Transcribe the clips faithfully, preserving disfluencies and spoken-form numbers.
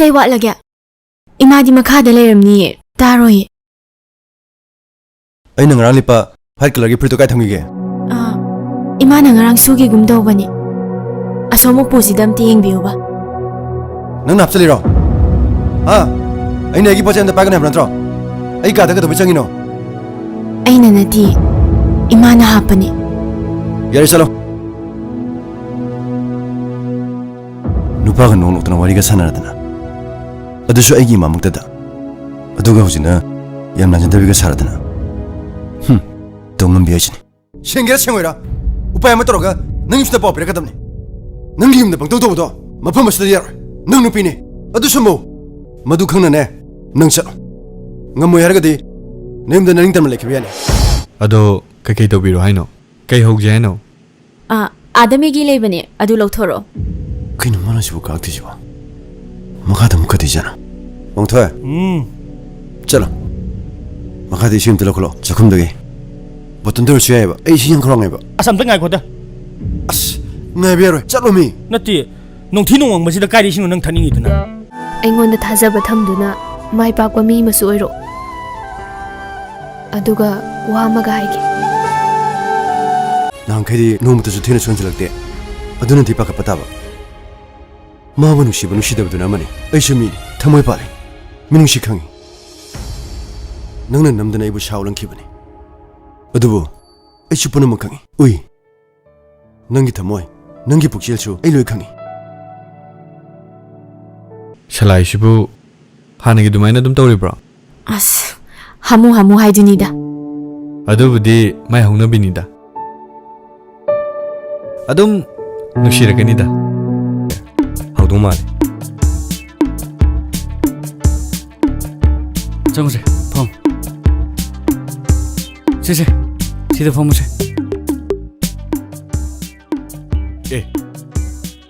ꯀꯩ ꯋꯥꯠꯂꯒꯦ? ꯏꯃꯥꯗꯤ ꯃꯈꯥꯗ ꯂꯩꯔꯝꯅꯤꯌꯦ, ꯇꯥꯔꯣꯏꯌꯦ꯫ ꯑꯩꯅ ꯉꯔꯥꯡ ꯂꯤꯠꯄ white colourꯒꯤ ꯐꯨꯔꯤꯠꯇꯣ ꯀꯥꯏ ꯊꯝꯈꯤꯒꯦ? ꯑꯥ, ꯏꯃꯥꯅ ꯉꯔꯥꯡ ꯁꯨꯈꯤꯒꯨꯝ ꯇꯧꯕꯅꯦ꯫ ꯑꯁꯣꯝ ꯎꯄꯨꯁꯤꯗ ꯑꯝꯇ ꯌꯦꯡꯕꯤꯌꯨꯕ꯫ ꯅꯪꯅ ꯍꯥꯞꯆꯜꯂꯤꯔꯣ? ꯍꯥ? ꯑꯩꯅ ꯑꯩꯒꯤ ꯄꯣꯠ ꯆꯩ ꯑꯝꯇ ꯄꯥꯏꯒꯅꯨ ꯍꯥꯏꯕ ꯅꯠꯇ꯭ꯔꯣ? ꯑꯩ ꯀꯥꯗ ꯀꯩꯗꯧꯕꯩ ꯆꯪꯉꯤꯅꯣ? ꯑꯩꯅ ꯅꯠꯇꯤꯌꯦ, ꯏꯃꯥꯅ ꯍꯥꯞꯄꯅꯦ꯫ ꯌꯥꯔꯦ, ꯆꯠꯂꯣ꯫ ꯅꯨꯄꯥꯒ ꯅꯣꯛ ꯅꯣꯛꯇꯅ ꯋꯥꯔꯤꯒ ꯁꯥꯟꯅꯔꯗꯅ, ꯑꯗꯨꯁꯨ ꯑꯩꯒꯤ ꯏꯃꯥꯃꯛꯇꯗ꯫ ꯑꯗꯨꯒ ꯍꯧꯖꯤꯛꯅ ꯌꯥꯝ ꯂꯥꯟꯖꯗꯕꯤꯒ ꯁꯥꯔꯗꯅ꯫ ꯍꯨꯝ, ꯇꯧꯉꯝꯕꯤ ꯍꯥꯏꯁꯤꯅꯤ꯫ ꯁꯦꯡꯒꯦꯔꯥ ꯁꯦꯡꯉꯣꯏꯔꯥ, ꯎꯄꯥꯏ ꯑꯃ ꯇꯧꯔꯒ ꯅꯪ ꯌꯨꯝꯁꯤꯗ ꯄꯥꯎ ꯄꯤꯔꯛꯀꯗꯕꯅꯤ꯫ ꯅꯪꯒꯤ ꯌꯨꯝꯗ ꯄꯪꯇꯧ ꯇꯧꯕꯗꯣ ꯃꯐꯝ ꯑꯁꯤꯗ ꯌꯥꯔꯣꯏ꯫ ꯅꯪ ꯅꯨꯄꯤꯅꯦ, ꯑꯗꯨꯁꯨ ꯃꯧ꯫ ꯃꯗꯨ ꯈꯪꯅꯅꯦ, ꯅꯪ ꯆꯠꯂꯣ꯫ ꯉꯝꯃꯣꯏ ꯍꯥꯏꯔꯒꯗꯤ ꯅꯌꯨꯝꯗ ꯅꯅꯤꯡꯇꯝꯅ ꯂꯩꯈꯤꯕ ꯌꯥꯅꯤ꯫ ꯑꯗꯣ ꯀꯩꯀꯩ ꯇꯧꯕꯤꯔꯣ ꯍꯥꯏꯅꯣ? ꯀꯩ ꯍꯧꯒꯦ ꯍꯥꯏꯅꯣ? ꯑꯥ, ꯑꯥꯗ ꯃꯦꯒꯤ ꯂꯩꯕꯅꯦ, ꯑꯗꯨ ꯂꯧꯊꯣꯔꯛꯑꯣ꯫ ꯀꯩꯅꯣ ꯃꯥꯅ ꯁꯤꯕꯨ ꯀꯥꯛꯇꯣꯏꯁꯤꯕꯣ? ꯃꯈꯥꯗ ꯑꯃꯨꯛ ꯀꯗꯤ ꯆꯠꯅ? ꯄꯣꯡꯊꯣꯏ꯫ ꯎꯝ꯫ ꯆꯠꯂꯣ꯫ ꯃꯈꯥꯗ ꯏꯁꯤꯡ ꯑꯝꯇ ꯂꯧꯈꯠꯂꯣ, ꯆꯥꯛꯈꯨꯝꯗꯒꯤ꯫ ꯕꯣꯇꯜꯗ ꯑꯣꯏꯔꯁꯨ ꯌꯥꯏꯑꯕ, ꯑꯩ ꯏꯁꯤꯡ ꯌꯥꯝ ꯈꯧꯔꯥꯡꯉꯦꯕ꯫ ꯑꯁ, ꯑꯝꯇ ꯉꯥꯏꯈꯣꯗ꯫ ꯑꯁ, ꯉꯥꯏꯕ ꯌꯥꯔꯣꯏ, ꯆꯠꯂꯣ ꯃꯤ꯫ ꯅꯠꯇꯦ, ꯅꯣꯡꯊꯤ ꯅꯣꯡꯃꯪꯕꯁꯤꯗ ꯀꯥꯏꯗ ꯏꯁꯤꯡꯅꯣ ꯅꯪ ꯊꯛꯅꯤꯡꯉꯤꯗꯨꯅ? ꯑꯩꯉꯣꯟꯗ ꯊꯥꯖꯕ ꯊꯝꯗꯨꯅ ꯃꯥꯏ ꯄꯥꯛꯄ ꯃꯤ ꯑꯃꯁꯨ ꯑꯣꯏꯔꯣ꯫ ꯑꯗꯨꯒ ꯋꯥ ꯑꯃꯒ ꯍꯥꯏꯒꯦ꯫ ꯅꯍꯥꯟꯈꯩꯗꯤ ꯅꯣꯡꯃꯇꯁꯨ ꯊꯦꯡꯅ ꯁꯨꯍꯟꯖꯜꯂꯛꯇꯦ꯫ ꯑꯗꯨꯅꯗꯤ ꯄꯥꯈꯠꯄ ꯇꯥꯕ꯫ ꯃꯥꯕꯨ ꯅꯨꯡꯁꯤꯕ ꯅꯨꯡꯁꯤꯗꯕꯗꯨꯅ ꯑꯃꯅꯤ, ꯑꯩꯁꯨ ꯃꯤꯅꯤ, ꯊꯃꯣꯏ ꯄꯥꯜꯂꯤ, ꯃꯤꯅꯨꯡꯁꯤ ꯈꯪꯉꯤ꯫ ꯅꯪꯅ ꯅꯝꯗꯅ ꯑꯩꯕꯨ ꯁꯥ ꯑꯣꯜꯍꯟꯈꯤꯕꯅꯤ꯫ ꯑꯗꯨꯕꯨ ꯑꯩꯁꯨ ꯄꯨꯝꯅꯃꯛ ꯈꯪꯉꯤ꯫ ꯎꯏ꯫ ꯅꯪꯒꯤ ꯊꯃꯣꯏ, ꯅꯪꯒꯤ ꯄꯨꯛꯆꯦꯜꯁꯨ ꯑꯩ ꯂꯣꯏ ꯈꯪꯉꯤ꯫ ꯁꯂꯥꯏꯁꯤꯕꯨ ꯍꯥꯟꯅꯒꯤ ꯑꯗꯨꯃꯥꯏꯅ ꯑꯗꯨꯝ ꯇꯧꯔꯤꯕ꯭ꯔꯣ? ꯑꯁ, ꯍꯥꯃꯨ ꯍꯥꯃꯨ ꯍꯥꯏꯗꯨꯅꯤꯗ꯫ ꯑꯗꯨꯕꯨꯗꯤ ꯃꯥꯏ ꯍꯧꯅꯕꯤꯅꯤꯗ꯫ ꯑꯗꯨꯝ ꯅꯨꯡꯁꯤꯔꯛꯀꯅꯤꯗ꯫ ꯍꯧꯗꯧ ꯃꯥꯜꯂꯦ꯫ ꯆꯪꯉꯨꯁꯦ, ꯐꯝ꯫ ꯁꯦ, ꯁꯦ, ꯁꯤꯗ ꯐꯝꯃꯨꯁꯦ꯫ ꯑꯦ,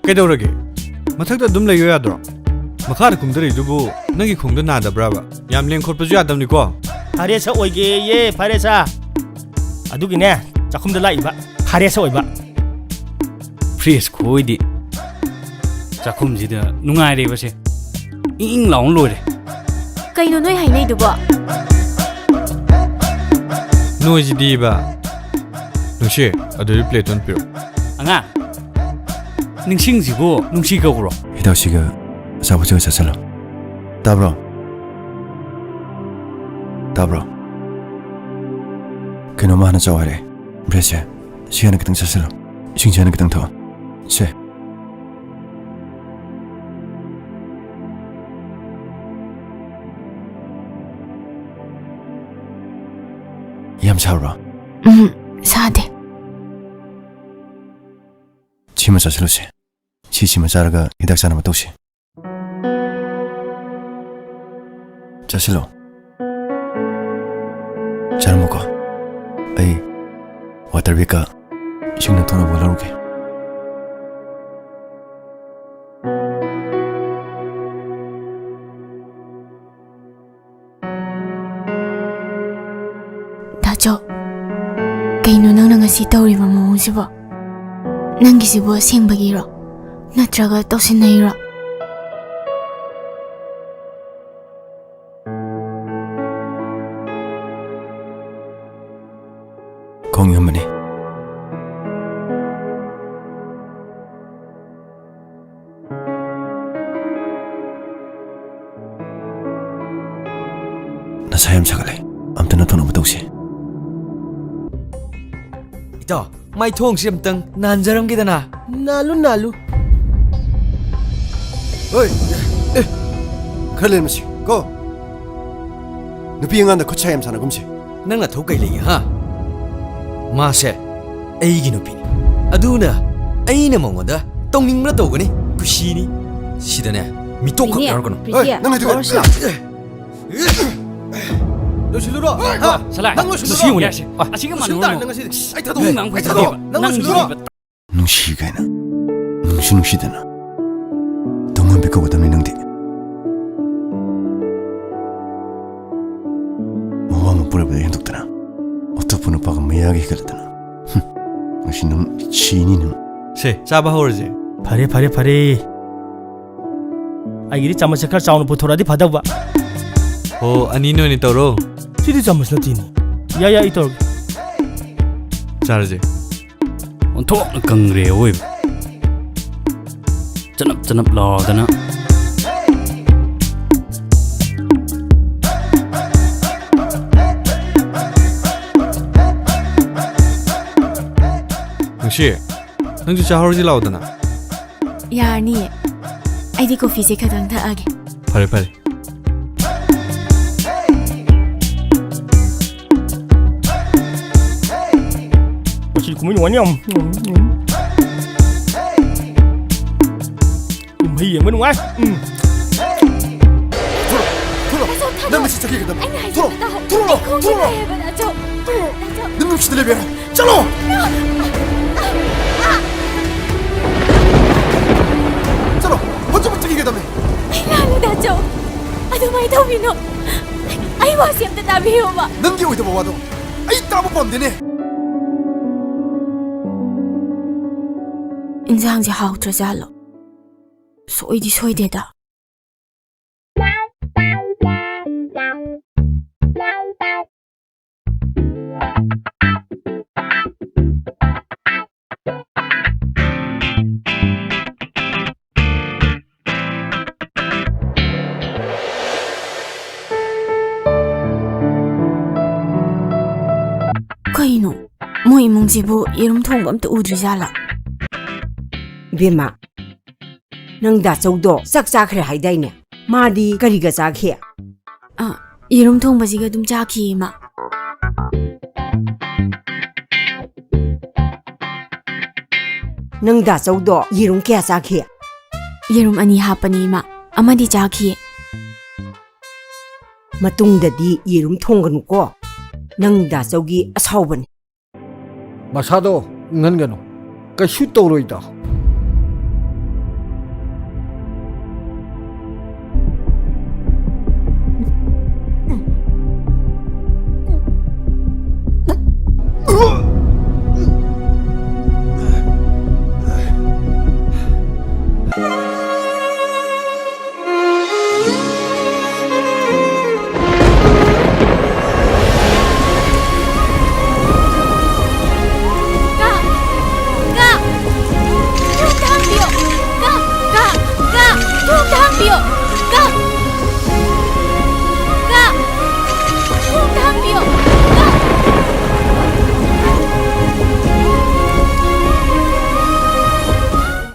ꯀꯩꯗꯧꯔꯒꯦ? ꯃꯊꯛꯇ ꯑꯗꯨꯝ ꯂꯩꯌꯣ ꯌꯥꯗ꯭ꯔꯣ? ꯃꯈꯥꯗ ꯀꯨꯝꯊꯔꯛꯏꯗꯨꯕꯨ ꯅꯪꯒꯤ ꯈꯣꯡꯗ ꯅꯥꯗꯕ꯭ꯔꯕ? ꯌꯥꯝ ꯂꯦꯡ ꯈꯣꯠꯄꯁꯨ ꯌꯥꯗꯕꯅꯤꯀꯣ꯫ ꯐꯔꯦ ꯁꯛ ꯑꯣꯏꯒꯦꯌꯦ, ꯐꯔꯦ ꯁꯥ꯫ ꯑꯗꯨꯒꯤꯅꯦ, ꯆꯥꯛꯈꯨꯝꯗ ꯂꯥꯛꯏꯕ꯫ ꯐꯔꯦ ꯁꯛ ꯑꯣꯏꯕ꯫ ꯐ꯭ꯔꯦꯁ ꯈꯣꯏꯗꯤ꯫ ꯆꯥꯛꯈꯨꯝꯁꯤꯗ ꯅꯨꯡꯉꯥꯏꯔꯦꯕꯁꯦ꯫ ꯏꯪ ꯏꯪ ꯂꯥꯎꯅ ꯂꯣꯏꯔꯦ꯫ ꯀꯩꯅꯣ ꯅꯣꯏ ꯍꯥꯏꯅꯩꯗꯨꯕꯣ? ꯅꯣꯏꯁꯤꯗꯤꯕ꯫ ꯅꯨꯡꯁꯤ, ꯑꯗꯨꯗꯤ ꯄ꯭ꯂꯦꯠꯇꯨ ꯑꯝ ꯄꯤꯔꯛꯑꯣ꯫ ꯑꯉꯥꯡ, ꯅꯤꯡꯁꯤꯡꯁꯤꯕꯨ ꯅꯨꯡꯁꯤ ꯀꯧꯕ꯭ꯔꯣ? ꯍꯤꯗꯥꯛꯁꯤꯒ ꯑꯆꯥꯄꯣꯠꯁꯤꯒ ꯆꯥꯁꯤꯜꯂꯣ꯫ ꯇꯥꯕ꯭ꯔꯣ? ꯇꯥꯕ꯭ꯔꯣ? ꯀꯩꯅꯣꯝꯃ ꯍꯥꯟꯅ ꯆꯥꯎ ꯍꯥꯏꯔꯛꯑꯦ꯫ ꯕ꯭ꯔꯦꯗꯁꯦ꯫ ꯁꯤ ꯍꯥꯟꯅ ꯈꯤꯇꯪ ꯆꯥꯁꯤꯜꯂꯣ꯫ ꯏꯁꯤꯡꯁꯦ ꯍꯥꯟꯅ ꯈꯤꯇꯪ ꯊꯛꯑꯣ꯫ ꯁꯦ꯫ ꯌꯥꯝ ꯁꯥꯕ꯭ꯔꯣ? ꯎꯝ, ꯁꯥꯗꯦ꯫ ꯁꯤꯃ ꯆꯥꯁꯤꯜꯂꯨꯁꯦ꯫ ꯁꯤꯁꯤꯃ ꯆꯥꯔꯒ ꯍꯤꯗꯥꯛ ꯆꯥꯅꯕ ꯇꯧꯁꯤ꯫ ꯆꯥꯁꯤꯜꯂꯣ꯫ ꯆꯥꯔꯝꯃꯨꯀꯣ꯫ ꯑꯩ ꯋꯥꯇꯔ ꯕꯦꯒꯀ ꯏꯁꯤꯡ ꯅꯪꯊꯣꯛꯅꯕ ꯂꯧꯔꯨꯒꯦ꯫ ꯗꯥꯆꯧ, ꯀꯩꯅꯣ ꯅꯪꯅ ꯉꯁꯤ ꯇꯧꯔꯤꯕ ꯃꯑꯣꯡꯁꯤꯕꯣ? ꯅꯪꯒꯤꯁꯤꯕꯨ ꯑꯁꯦꯡꯕꯒꯤꯔꯣ? ꯅꯠꯇ꯭ꯔꯒ ꯇꯧꯁꯤꯟꯅꯩꯔꯣ? ꯈꯣꯡ ꯌꯨꯝꯕꯅꯤ꯫ ꯅꯁꯥ ꯌꯥꯝ ꯁꯥꯒꯠꯂꯦ꯫ ꯑꯝꯇ ꯅꯊꯣꯛꯅꯕ ꯇꯧꯁꯦ꯫ ꯏꯇꯥꯎ, ꯃꯥꯏꯊꯣꯡꯁꯤ ꯑꯝꯇꯪ ꯅꯥꯟꯖꯔꯝꯒꯦꯗꯅ꯫ ꯅꯥꯜꯂꯨ, ꯅꯥꯜꯂꯨ꯫ ꯍꯣꯏ, ꯑꯦ, ꯈꯔ ꯂꯩꯔꯝꯃꯁꯤ ꯀꯣ꯫ ꯅꯨꯄꯤ ꯑꯉꯥꯡꯗ ꯈꯨꯠ ꯁꯥ ꯌꯥꯝ ꯁꯥꯟꯅꯒꯨꯝꯁꯦ꯫ ꯅꯪ ꯅꯊꯧ ꯀꯩ ꯂꯩꯒꯦ, ꯍꯥ? ꯃꯥꯁꯦ ꯑꯩꯒꯤ ꯅꯨꯄꯤꯅꯤ꯫ ꯑꯗꯨꯅ ꯑꯩꯅ ꯃꯉꯣꯟꯗ ꯇꯧꯅꯤꯡꯕꯅ ꯇꯧꯒꯅꯤ꯫ ꯀꯨꯁꯤꯅꯤ꯫ ꯁꯤꯗꯅꯦ, ꯃꯤꯇꯣꯛꯈꯛ ꯏꯅꯦ, ꯌꯥꯎꯔꯛꯀꯅꯨ꯫ ꯄ꯭ꯔꯤꯇꯤꯌꯥ, ꯍꯣꯏ, ꯅꯪ ꯍꯥꯏꯗꯣ ꯊꯣꯛꯑꯁꯤ ꯂꯥꯛꯑꯣ꯫ ꯂꯣꯏꯁꯤꯜꯂꯨꯔꯣ꯫ ꯍꯥ? ꯁꯂꯥꯏ, ꯅꯪ ꯂꯣꯏꯁꯤꯜꯂꯨꯔꯣ꯫ ꯂꯣꯏꯁꯤꯜꯂꯨꯅꯦ꯫ ꯑꯁꯤꯒ ꯂꯣꯏꯁꯤꯜꯂꯨ ꯃꯥꯟꯅꯔꯨꯅꯨ꯫ ꯇꯥꯔꯦ ꯅꯪ ꯉꯁꯤꯗꯤ꯫ ꯑꯩ ꯊꯥꯗꯣꯛꯑꯣ꯫ ꯃꯤ ꯉꯥꯡꯕ ꯑꯩ ꯊꯥꯗꯣꯛꯑꯣ꯫ ꯊꯥꯗꯣꯛꯑꯣ꯫ ꯅꯪ ꯅꯪ ꯂꯣꯏꯁꯤꯜꯂꯨꯔꯣ꯫ ꯅꯨꯄꯤꯗ ꯅꯨꯡꯁꯤ ꯀꯥꯏꯅ꯫ ꯅꯨꯡꯁꯨ ꯅꯨꯡꯁꯤꯗꯅ꯫ ꯇꯣꯉꯥꯟꯕꯤ ꯀꯧꯒꯗꯕꯅꯤ ꯅꯪꯗꯤ꯫ ꯃꯋꯥ ꯑꯃ ꯄꯨꯔꯛꯄꯗ ꯍꯦꯟꯗꯣꯛꯇꯅ꯫ ꯑꯇꯣꯞꯄ ꯅꯨꯄꯥꯒ ꯃꯌꯥꯒ ꯍꯦꯟꯒꯠꯂꯗꯅ꯫ ꯍꯨꯝ꯫ ꯉꯁꯤ ꯅꯪ ꯁꯤꯅꯤ ꯅꯪ꯫ ꯁꯦ, ꯆꯥꯕ ꯍꯧꯔꯁꯦ꯫ ꯐꯔꯦ, ꯐꯔꯦ, ꯐꯔꯦ꯫ ꯑꯩꯒꯤꯗꯤ ꯆꯥꯃꯁꯁꯦ ꯈꯔ ꯆꯥꯎꯅ ꯄꯨꯊꯣꯔꯛꯑꯗꯤ ꯐꯗꯧꯕ꯫ ꯑꯣ, ꯑꯅꯤꯅ ꯑꯣꯏꯅ ꯇꯧꯔꯣ꯫ ꯁꯤꯗꯤ ꯆꯥꯃꯁ ꯅꯠꯇꯦꯅꯦ꯫ ꯌꯥꯏ, ꯌꯥꯏ, ꯑꯩ ꯇꯧꯔꯒꯦ꯫ ꯆꯥꯔꯁꯦ꯫ ꯑꯣꯟꯊꯣꯛꯅ ꯀꯪꯈ꯭ꯔꯦ ꯑꯋꯣꯏꯕ꯫ ꯆꯅꯞ ꯆꯅꯞ ꯂꯥꯎꯗꯅ꯫ ꯅꯨꯡꯁꯤ, ꯅꯪꯁꯨ ꯆꯥꯍꯧꯔꯁꯤ ꯂꯥꯎꯗꯅ꯫ ꯌꯥꯔꯅꯤꯌꯦ꯫ ꯑꯩꯗꯤ ꯀꯣꯐꯤꯁꯦ ꯈꯇꯪ ꯊꯛꯑꯒꯦ꯫ ꯐꯔꯦ, ꯐꯔꯦ꯫ ꯃꯁꯤ ꯀꯨꯝꯍꯩ ꯅꯨꯡꯉꯥꯏꯅꯤ ꯌꯥꯝ꯫ ꯀꯨꯝꯍꯩ ꯌꯦꯡꯕ ꯅꯨꯡꯉꯥꯏ꯫ ꯎꯝ꯫ ꯊꯣꯔꯛꯑꯣ, ꯊꯣꯔꯛꯑꯣ꯫ ꯅꯪ ꯃꯁꯤ ꯆꯠꯈꯤꯒꯗꯕꯅꯤ꯫ ꯑꯩꯅ ꯍꯥꯏꯁꯦ ꯊꯣꯔꯛꯑꯣ, ꯇꯥꯎ꯫ ꯊꯣꯔꯛꯑꯣ, ꯑꯩ ꯈꯣꯡꯁꯦ ꯊꯣꯔꯛꯑꯣ꯫ ꯅꯥꯏ ꯍꯥꯏꯕ, ꯅꯥꯆꯧ꯫ ꯅꯥꯆꯧ꯫ ꯅꯪ ꯅꯨꯡꯁꯤꯗ ꯂꯩꯕ ꯌꯥꯔꯣꯏ꯫ ꯆꯠꯂꯣ! ꯆꯠꯂꯣ! ꯍꯧꯖꯤꯛꯃꯛ ꯆꯠꯈꯤꯒꯗꯕꯅꯤ꯫ ꯑꯩ ꯂꯥꯜꯂꯦ, ꯅꯥꯆꯧ꯫ ꯑꯗꯨꯃꯥꯏꯅ ꯇꯧꯕꯤꯅꯣ꯫ ꯑꯩ ꯋꯥꯁꯦ ꯑꯝꯇ ꯇꯥꯕꯤꯌꯣꯕ꯫ ꯅꯪꯒꯤ ꯑꯣꯏꯗꯕ ꯋꯥꯗꯣ ꯑꯩ ꯇꯥꯕ ꯄꯥꯝꯗꯦꯅꯦ꯫ ꯏꯟꯁꯥꯡꯁꯦ ꯍꯥꯎꯇ꯭ꯔꯖꯥꯠꯂꯣ? ꯁꯣꯏꯗꯤ ꯁꯣꯏꯗꯦꯗ꯫ ꯀꯩꯅꯣ? ꯃꯣꯏ ꯏꯃꯨꯡꯁꯤꯕꯨ ꯌꯦꯔꯨꯝ ꯊꯣꯡꯕ ꯑꯝꯇ ꯎꯗ꯭ꯔꯤꯖꯥꯠꯂꯥ? ꯏꯕꯦꯝꯃ, ꯅꯪ ꯗꯥꯆꯧꯗꯣ ꯆꯥꯛ ꯆꯥꯈ꯭ꯔꯦ ꯍꯥꯏꯗꯥꯏꯅꯦ? ꯃꯥꯗꯤ ꯀꯔꯤꯒ ꯆꯥꯈꯤ? ꯑ, ꯌꯦꯔꯨꯝ ꯊꯣꯡꯕꯁꯤꯒ ꯑꯗꯨꯝ ꯆꯥꯈꯤ, ꯏꯃꯥ꯫ ꯅꯪ ꯗꯥꯆꯧꯗꯣ ꯌꯦꯔꯨꯝ ꯀꯌꯥ ꯆꯥꯈꯤ? ꯌꯦꯔꯨꯝ ꯑꯅꯤ ꯍꯥꯞꯄꯅꯤ, ꯏꯃꯥ꯫ ꯑꯃꯗꯤ ꯆꯥꯈꯤꯌꯦ꯫ ꯃꯇꯨꯡꯗꯗꯤ ꯌꯦꯔꯨꯝ ꯊꯣꯡꯒꯅꯨꯀꯣ꯫ ꯅꯪ ꯗꯥꯆꯧꯒꯤ ꯑꯁꯥꯎꯕꯅꯤ꯫ ꯃꯁꯥꯗꯣ ꯏꯪꯍꯟꯒꯅꯨ꯫ ꯀꯩꯁꯨ ꯇꯧꯔꯣꯏꯗ꯫